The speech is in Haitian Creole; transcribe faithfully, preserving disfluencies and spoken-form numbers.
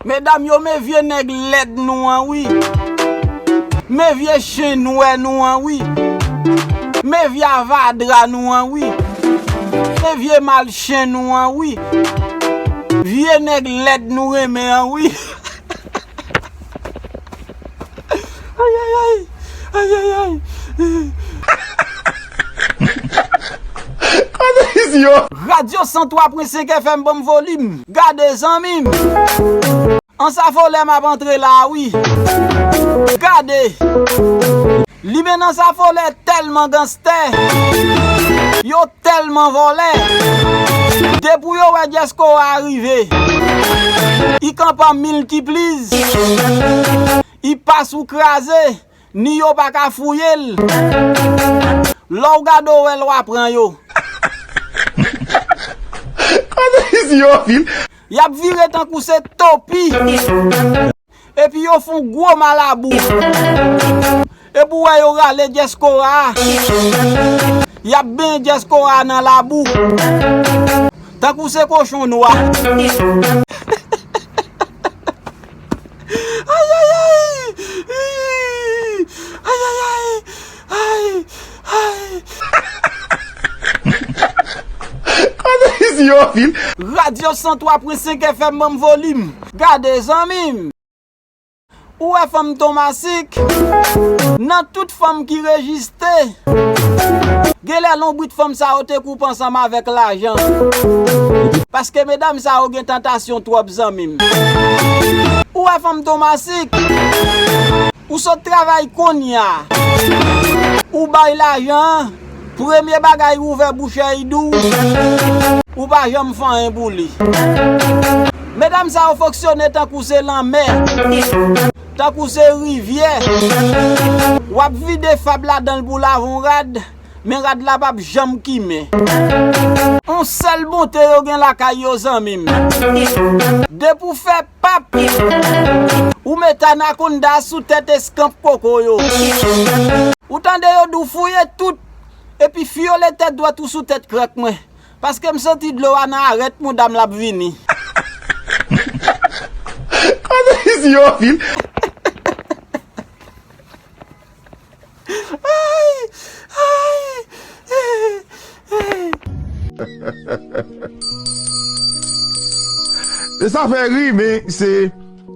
Medam yo, men vye nèg lèd nou an wi. Men vye chen nwè nou an wi. Men vye avadra nou an wi. Men vye mal chen nou an wi. Vye nèg lèd nou renmen an wi. Ayayay. Ayayay. Radyo san twa pwen senk F M, ban m volim. Gade, zanmi m. Ansafolè m ap antre la wi. Gade. Li menm Ansafolè tèlman ganstè. Yo tèlman vòlè. Depi yo wè Dyesko a rive, i kanpe an miltipliz. I pa sou kraze, ni yo pa ka fouye l. Lè w gade w wè l w a pran yo. Kote isi yo, fil? Y ap vire tankou se topi. Epi yo fè yon gwo malabou. Epi w wè yo rale dyaspora a. Y ap benyen dyaspora a nan labou. Tankou se kochon nwa. Ayayay! Ayayay! Ay! Ay! Kote isi yo, fil? Radyo san twa pwen senk F M, ban m volim. Gade, zanmi m. Ou wè fanm Tomasik? Nan tout fanm ki rejiste, genlè lonbrit fanm sa yo te koupe ansanm avèk lajan. Paske medam sa yo gen tantasyon twòp, zanmi m. Ou wè fanm Tomasik? Ou sot travay kounye a. Ou bay lajan an. Premye bagay ou ouvè bouch e i di w, ou pa janm fè anyen pou li. Medam sa yo fonksyone tankou se lanmè, tankou se rivyè. W ap vide fab ladan l pou lave yon rad, men rad la p ap janm kimen. Yon sèl bonte yo gen lakay yo, zanmi m. Depi w fè pap, ou met anakonda sou tèt eskanp koko yo. Ou tande yo di w fouye tout, epi fyole tèt dwat ou sou tèt krèk mwen. Paske m santi dlo a nan arèt mouda m l ap vini. Kote isi yo, fil? Ay! Ay! E sa fè ri, men se